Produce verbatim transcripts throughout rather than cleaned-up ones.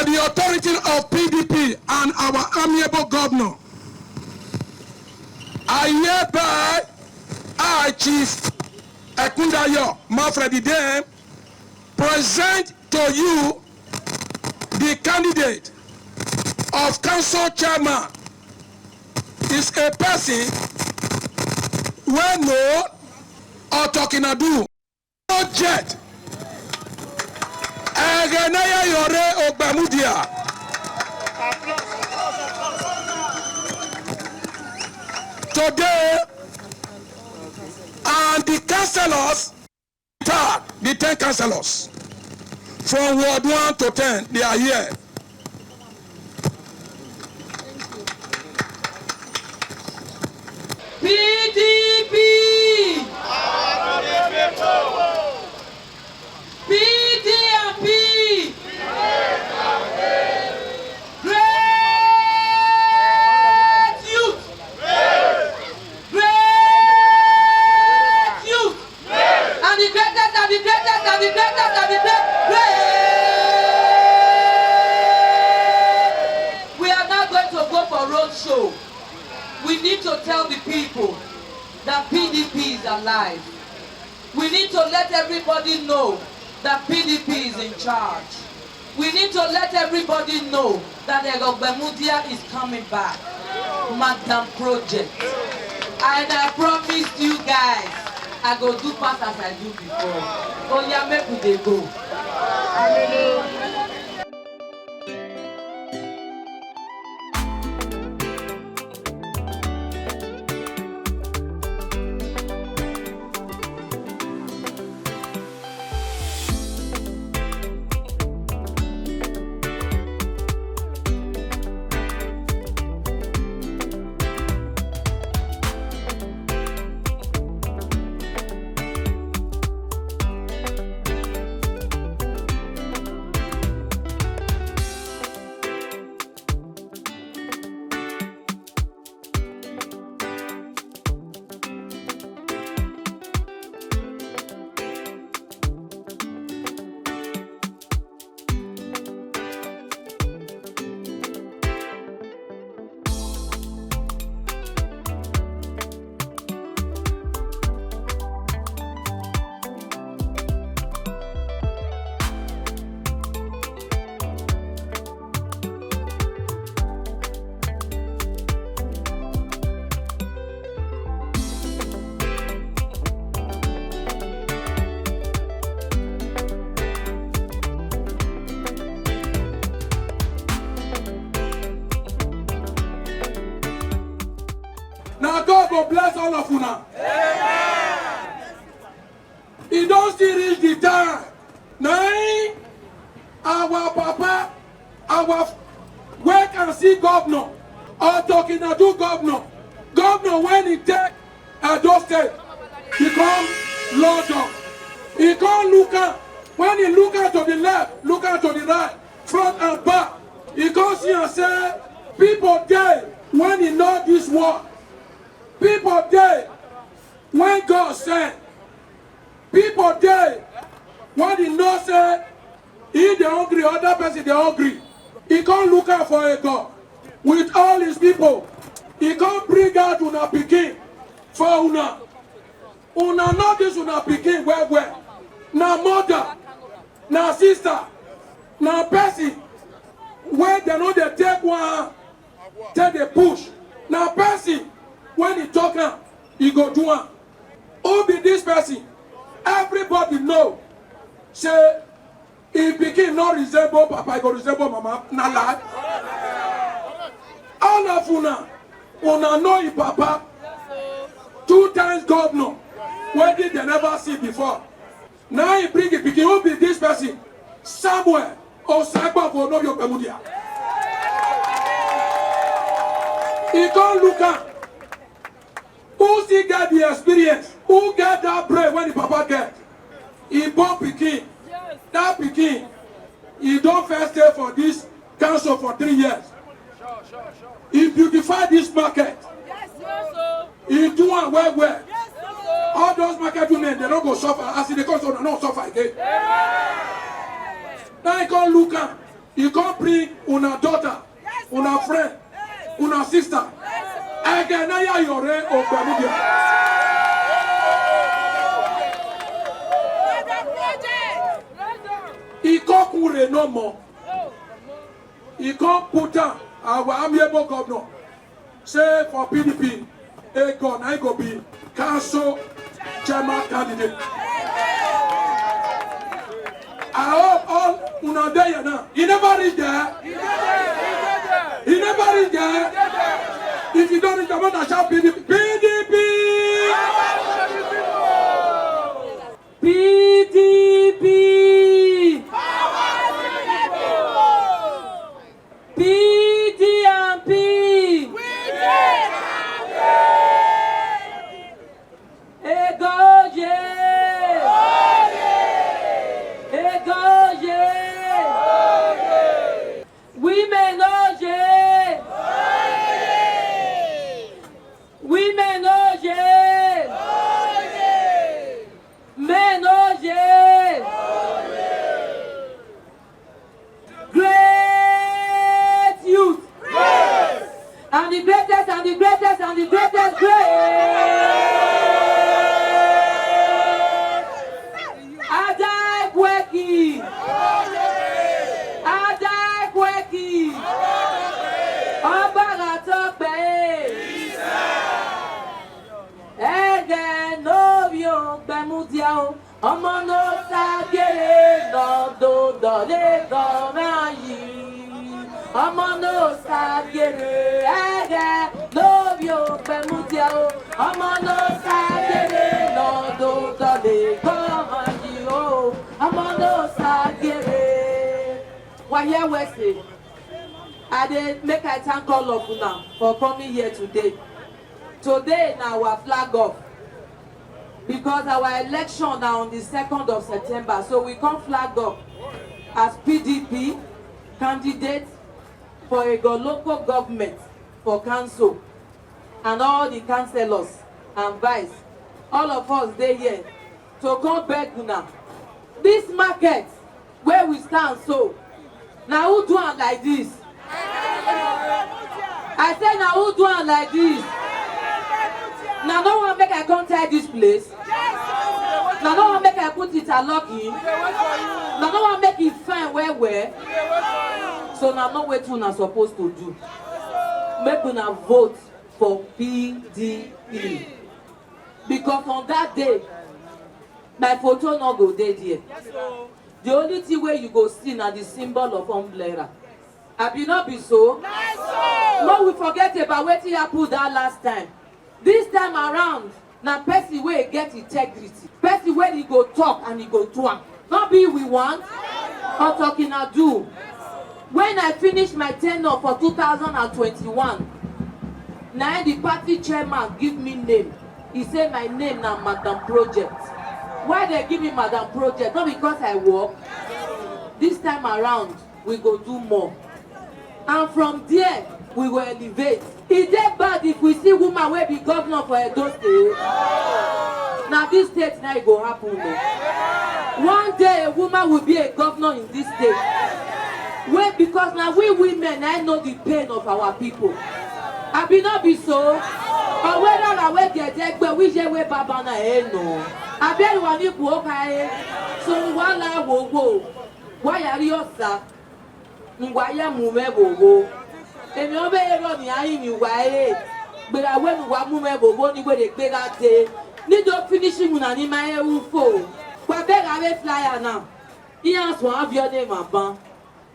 The authority of P D P and our amiable governor, I hereby, I, Chief Ekundayo Manfred Idem, present to you the candidate of council chairman. Is a person wey know Otokinadu. Jet. Egeneye Yore Ogbamudia. Today, and the councillors, tag the ten councillors from ward one to ten, they are here. P D P! P D P! Great youth! Great youth! And the greatest and the greatest and the greatest and the great, great. We are now going to go for road show. We need to tell the people that P D P is alive. We need to let everybody know that P D P is in charge. We need to let everybody know that Egogbemudia is coming back. Madam Project. And I promised you guys, I go do pass as I do before. Oya, make we dey go. Na God go bless all of una. E don still reach the time. Na im our papa, our f-, wey can see governor, Otokinadu governor, governor when he take Edo State, he come London. He come look am. When he look am to the left, look am to the right, front and back, he come see am say people dey when he know this world. People dey when God send. People dey when he know say he dey hungry, other person dey hungry. He come look out for a God with all his people. He come bring out una pikin for una. Una know this una pikin well well. Na mother, na sister, na person wey dem no dey take one take dey push. Na person when he talk am, he go do am. Who be this person? Everybody know say if pikin no resemble papa, e go resemble mama. Na lie. All of una, una know him papa, two times governor, wetin dem never see before. Now he bring him pikin. Who be this person? Samuel Osagbafo Onobiopemudia. He come look am. Who still get the experience? Who get that brain when the papa get? He born pikin. That pikin, he don first stay for this council for three years. He beautify this market. He do am well well. All those market women, they no go suffer. As e dey come so, they no suffer again. Now he come look am. You come bring una daughter, una friend, una sister. Ege na ya yore ogbemu dia. E come kure no more. E come put am, our amiable governor, say for P D P, Ego na go be council chairman candidate. I hope all una dey here now. E never reach there. E never reach there. If you don reach there, make una shout P D P. P D P. P D P. P D and P. Egoje. Egoje. Women oje. Women oje. Men oje. Great youth. And the greatest and the greatest and the greatest great. Ada Ekweki. Ada Ekweki. Ọgbara Tope. Ege no bi o gbemudia o. Ọmọ no sagere lọ do dọ̀lé gan máa yí. Ọmọ no sagere ẹgẹ no bi o gbemudia o. Ọmọ no sagere lọ do dọ̀lé gan máa yí o. Ọmọ no sagere. Wayewese, I dey make I thank all of una for coming here today. Today na our flag off, because our election na on the second of September, so we come flag up as P D P candidate for Ego local government for council, and all the councillors and vice, all of us dey here to come beg una. This market where we stand so, na who do am like this? I say na who do am like this? Na no wan make I come tie this place? Na no wan make I put interlocking? Na no wan make e fine well well? So na no wetin una suppose to do. Make una vote for P D P, because on that day, my photo no go dey there. The only thing wey you go see na the symbol of umbrella. Abi no be so? Make we forget about wetin happen that last time. This time around, na person wey get integrity, person wey e go talk and e go do am. No be we want? Or talking na do? When I finish my tenure for two thousand and twenty-one, na im the party chairman give me name. He say my name na Madam Project. Why they give me Madam Project? Not because I work. This time around, we go do more. And from there, we go elevate. E dey bad if we see woman wey be governor for Edo State? Na this state na e go happen o. One day, a woman will be a governor in this state. Wey, because na we women na know the pain of our people. Abi no be so? Ọwẹ́rẹ́ ọ̀rọ̀ àwẹ̀ jẹ̀jẹ̀ gbẹ wíyẹ wẹ́ bàbá náà ẹ̀ nù. Abẹ́rẹ́ wà ní ìbò ọkà ẹ̀. So wà láwo wo. Wáyà rí ọ̀sà. Ngwa ya mume bobo. Emi obe ero ni ayi mi wa e. Gbera we nu wa mume bobo ni we de gbera de. Ni do finishing una ni ma e u fo. Wa be ga we flyer na. Iya so avio ne ma ban.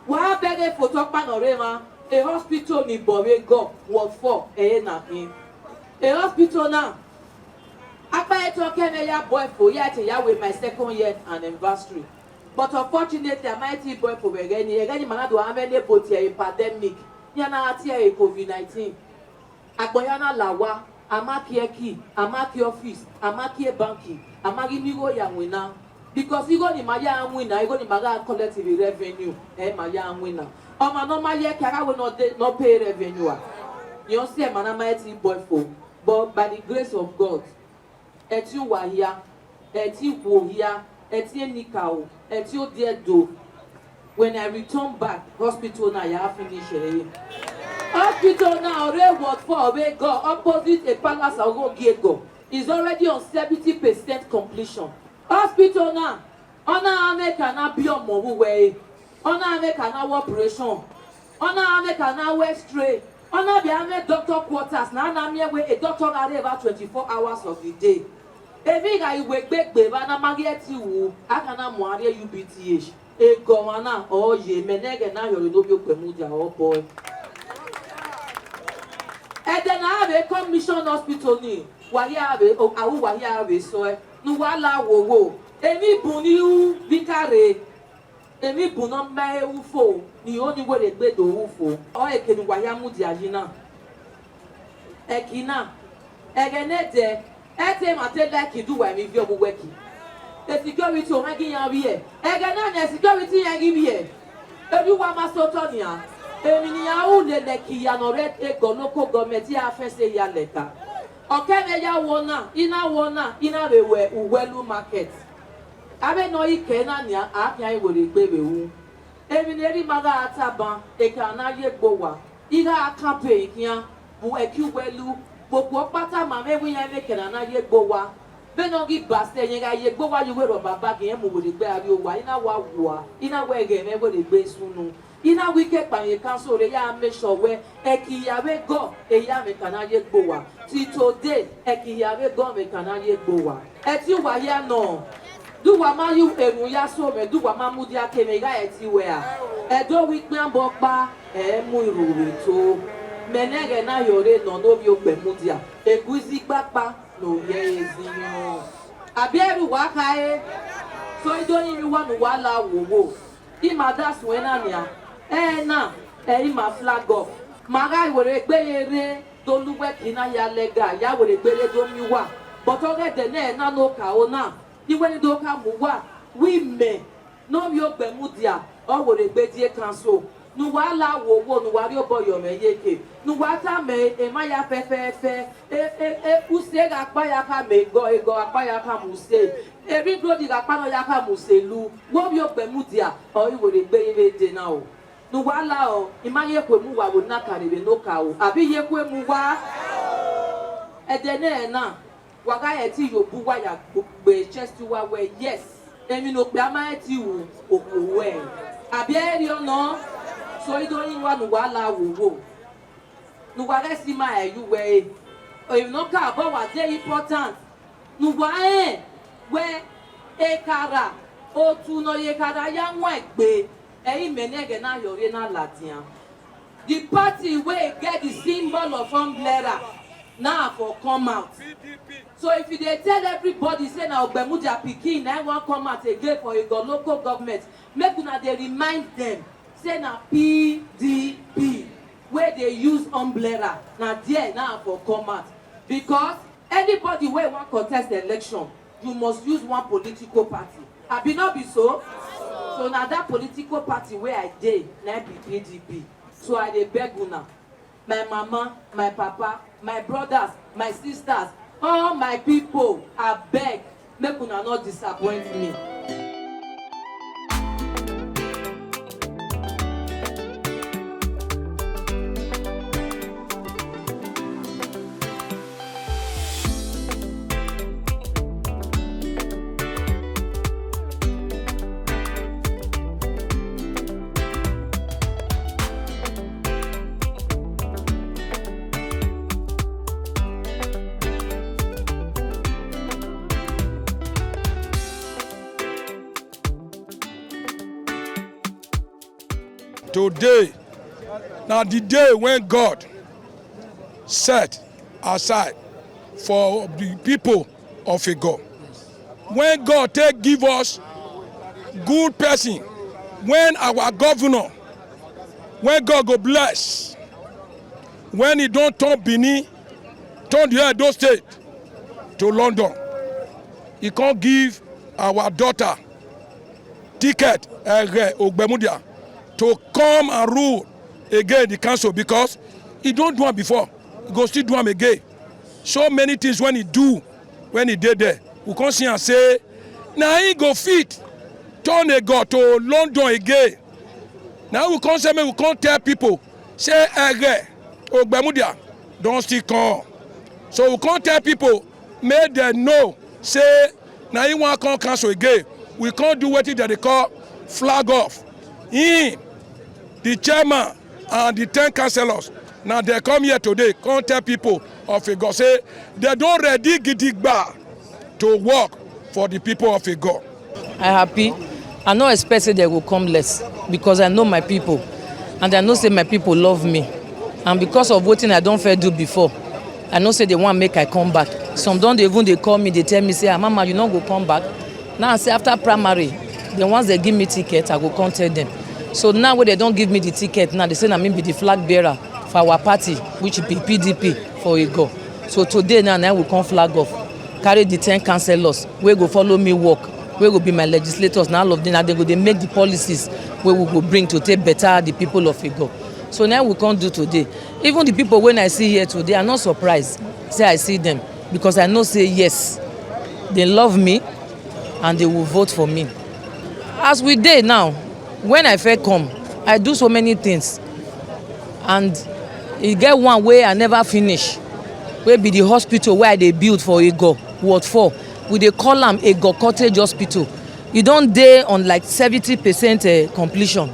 Wa be de photo pa no re ma. A hospital ni bo we go. What for? E na hin. A hospital na. Akpa eto keme ya boy for ya te ya with my second year anniversary. But unfortunately, I might boy for Begeni. Begeni manado amene botia a pandemic. Yana atia a COVID nineteen. Akboyana lawa. Amaki eki. Amaki office. Amaki banki. Amagi nigo ya wina. Because igo ni maya wina, igo ni maga collective revenue. Eh, maya wina. Oma no maya kara we no de, no pay revenue. You see, man, I might boy for. But by the grace of God, eti wahia, eti wohia, eti enikao, eti odiedo. When I return back, hospital now you have finished. Eh? Hospital now, Ore Ward four, Ore Go, opposite a palace of Ogiego, is already on seventy percent completion. Hospital now, Ona Ameka na Bio Mobu way, Ona Ameka na operation, Ona Ameka na West Tray, Ona Biame doctor quarters, na na me way a doctor arrive about twenty-four hours of the day. Eviga iwe gbegbe ba na mageti wu, aka na muare U B T H. E governor, oh ye, menege na yori no bio kwemudia, oh boy. Ede na ave commission hospital ni, wahia ave, oh, awu wahia ave so, eh, nu wala wo wo. Emi buni u vikare. Emi buno me ufo, ni oni were gbe do ufo. O eke ni wahia mudia yina. Ekina. Egenede. Ete ma te like do wa mi vi obu weki. E security o magi ya wie. Egena ne security ya gi wie. Ebi wa ma so to ni a. Emi ni ya u le leki ya no red e go local government ya fese ya leka. Okene ya wona, ina wona, ina we we Uwelu market. Abe no ike na ni a, a pia iwere gbe we u. Emi ne ri maga ataban, eke ana ye gbo wa. Iga akampe ikian, bu eki Uwelu, gbogbo pata ma me wi ya me kena na ye gbo wa. Be no gi baste yen ga ye gbo wa yuwe ro baba gi emu were gbe ari o wa, ina wa wa, ina we ge me were gbe sunu. Ina wi ke pa ye kan so re ya me so we, eki ya we go, e ya me kana ye gbo wa. Ti today, eki ya we go me kana ye gbo wa. Eti wa ya no. Du wa ma yu eru ya so me, du wa ma mudia ke me ga eti we a. Edo wi pe an bo pa, e mu iru we to. Menege na yore no no bi o pe mudia. Eguzi gbapa no ye ezinyo. Abi eru wa ka e. So ido ni mi wa nu wa la wo wo. I ma da su ena ni a. E na, e i ma flag off. Ma ga were gbe yere, do lu we kina ya lega, ya were gbe re do mi wa. But oge de ne na no ka o na. Iwe ni do ka mu wa. Wi me. No mi o gbe mudia. O were gbe die council. Nu wa la wo wo, nu wa ri obo yo me yeke. Nu wa ta me, e ma ya fe fe fe. E, e, e, use ga pa ya ka me go, e go pa ya ka mu se. E ri gro di ga pa no ya ka mu se lu. Wo mi o gbe mudia. O i were gbe iwe de na o. Nu wa la o, i ma ye kwe mu wa wo na kare we no ka o. Abi ye kwe mu wa. E de ne na. Waga eti yo bu wa ya gbe chest wa we, yes. Emi no pe ama eti wu, o ko we. Abi e ri ono. So ido yin wa nu wa la wo wo. Nu wa ga si ma e yu we. O no ka bo wa de important. Nu wa e we e kara. O tu no ye kara ya won egbe. E i menege na yore na latian. The party wey get the symbol of umbrella now for come out. So if you dey tell everybody say na Ogbemudia pikin na im wan come out again for Igo local government, make una dey remind dem say na P D P wey dey use umbrella, na there now for come out. Because anybody wey wan contest election, you must use one political party. Abi no be so? So na that political party wey I dey, na im be P D P. So I dey beg una, my mama, my papa, my brothers, my sisters, all my people, abeg, make una no disappoint me. Today na the day when God set aside for the people of Igo. When God take give us good person, when our governor, when God go bless, when he don turn Benin, turn the Edo State to London, he come give our daughter ticket, Ere Ogbemudia, to come and rule again the council, because he don do am before, he go still do am again. So many things when he do, when he dey there, we come see am say na he go fit turn Igo to London again. Now we come say, make we come tell people, say, Ege Ogbemudia don still come. So we come tell people, make dem know, say, na him wan come council again. We come do wetin dem dey call flag off. Him, the chairman, and the ten councillors, na dem come here today, come tell people of Igo say dem don ready gidigba to work for the people of Igo. I happy. I no expect say dem go come less, because I know my people, and I know say my people love me. And because of wetin I don first do before, I know say dem wan make I come back. Some don dey even dey call me, dey tell me say, "Ah, Mama, you no go come back?" Now I say, after primary, then once dem give me ticket, I go come tell dem. So now wey dem don give me the ticket, now dem say na me be the flag bearer for our party, which be P D P for Igo. So today now, now we come flag off, carry the ten councillors wey go follow me work, wey go be my legislators. Now all of them, now dem go dey make the policies wey we go bring to take better the people of Igo. So now we come do today. Even the people wey I see here today, I no surprised say I see them, because I know say, yes, dem love me and dem will vote for me. As we dey now, when I first come, I do so many things, and e get one wey I never finish, wey be the hospital wey I dey build for Igo, Ward four. We dey call am Igo Cottage Hospital. E don dey on, like, seventy percent, eh, completion.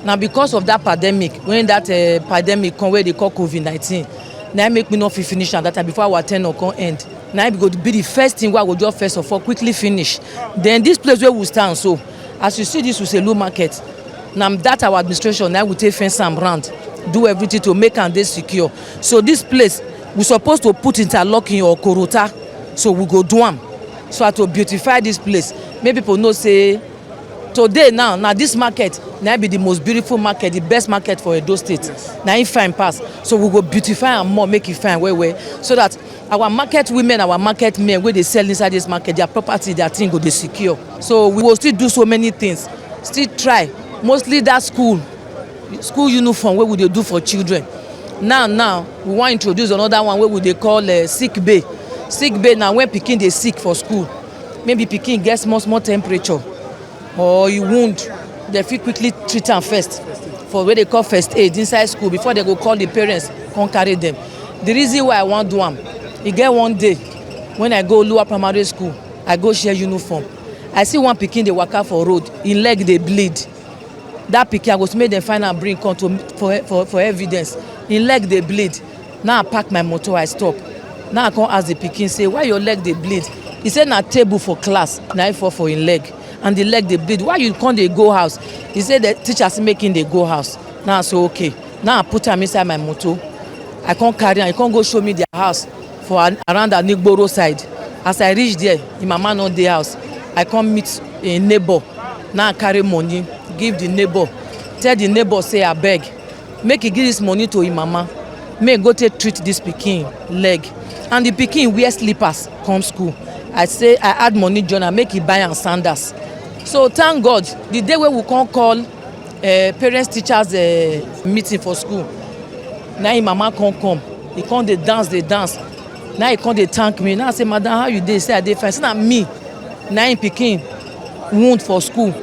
Na because of that pandemic, when that, eh, pandemic come, wey dem call COVID nineteen, na im make me no fit finish am that time before our tenure come end. Na im go be the first thing wey I go just first of all quickly finish. Then this place wey we stand so, as you see this Uselu market, na that our administration, na we take fence am round, do everything to make am dey secure. So this place, we suppose to put interlocking or korota, so we go do am, so as to beautify this place, make people know say today now, na this market na be the most beautiful market, the best market for Edo State. Na im fine pass, so we go beautify am more, make e fine well well, so that our market women, our market men wey dey sell inside this market, their property, their thing go dey secure. So we go still do so many things, still try, mostly that school, school uniform wey we dey do for children. Now now, we wan introduce another one wey we dey call, eh, sick bay. Sick bay na when pikin dey sick for school, maybe pikin get small small temperature or e wound, dem fit quickly treat am first for wey dem call first aid inside school before dem go call the parents come carry dem. The reason why I wan do am, e get one day when I go Oluwa Primary School, I go share uniform. I see one pikin dey waka for road, im leg dey bleed. That pikin, I go say make dem find am, bring come to, for, for, for evidence. Im leg dey bleed. Now I park my motor, I stop. Now I come ask the pikin say, "Why your leg dey bleed?" He say na table for class na im fall for im leg, and the leg dey bleed. "Why you come dey go house?" He say the teacher say make him dey go house. Now I say okay. Now I put am inside my motor. I come carry am. He come go show me their house for an, around Anigboro side. As I reach there, him mama no dey house. I come meet a neighbor. Now I carry money, give the neighbor. Tell the neighbor say, "Abeg, make he give this money to him mama, make he go take treat this pikin leg." And the pikin wear slippers come school. I say I add money join am, make he buy am sandals. So thank God, the day wey we come call, eh, parents teachers, eh, meeting for school, na him mama come come. He come dey dance, dey dance. Now he come dey thank me. Now I say, "Madam, how you dey?" He say, "I dey fine." Say, "Na me na him pikin wound for school,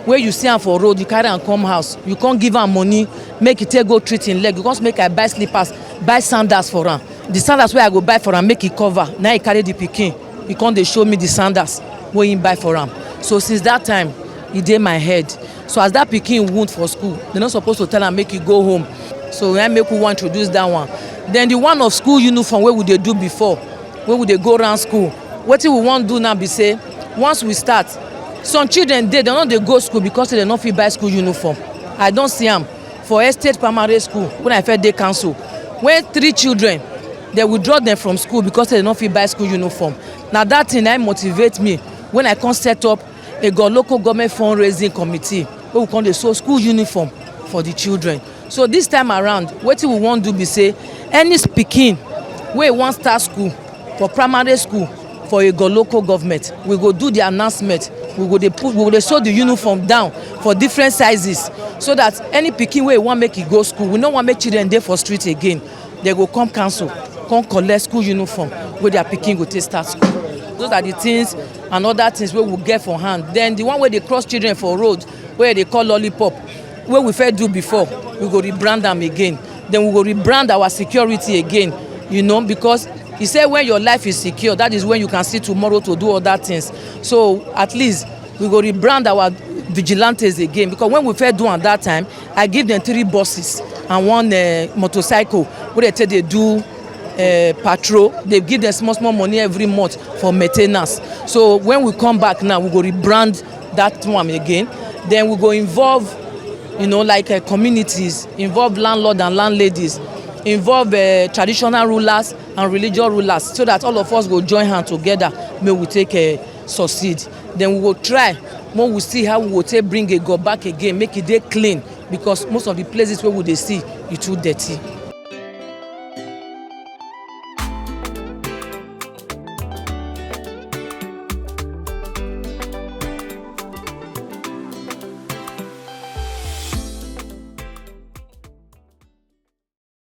wey you see am for road, you carry am come house, you come give am money make he take go treat him leg, you come say make I buy slippers, buy sandals for am. The sandals wey I go buy for am, make he cover." Now he carry the pikin, he come dey show me the sandals wey he buy for am. So since that time, e dey my head. So as that pikin wound for school, dem no suppose to tell am make he go home. So na make we wan introduce that one. Then the one of school uniform wey we dey do before, wey we dey go round school. Wetin we wan do now be say, once we start, some children dey, dem no dey go school because say dem no fit buy school uniform. I don see am for Estate Primary School when I first dey council, when three children, dem withdraw dem from school because say dem no fit buy school uniform. Na that thing na im motivate me when I come set up Igo Local Government Fundraising Committee, wey we come dey sew school uniform for the children. So this time around, wetin we wan do be say, any pikin wey wan start school for primary school for Igo Local Government, we go do the announcement. We go dey put, we go dey sew the uniform down for different sizes, so that any pikin wey wan make e go school, we no wan make children dey for street again. Dem go come council, come collect school uniform wey their pikin go take start school. Those are the things and other things wey we get for hand. Then the one wey dey crush children for road, wey dem dey call lollipop, Wey we first do before, we go rebrand am again. Then we go rebrand our security again, you know, because e say when your life is secure, that is when you can see tomorrow to do other things. So at least we go rebrand our vigilantes again, because when we first do am that time, I give them three buses and one uh, motorcycle wey dem take dey do uh, patrol. They give them small small money every month for maintenance. So when we come back now, we go rebrand that one again. Then we go involve, you know, like uh, communities, involve landlord and landladies, involve uh, traditional rulers and religious rulers, so that all of us go join hand together, make we take uh, succeed. Then we go try, make we see how we go take bring Egor back again, make e dey clean, because most of the places wey we dey see, e too dirty.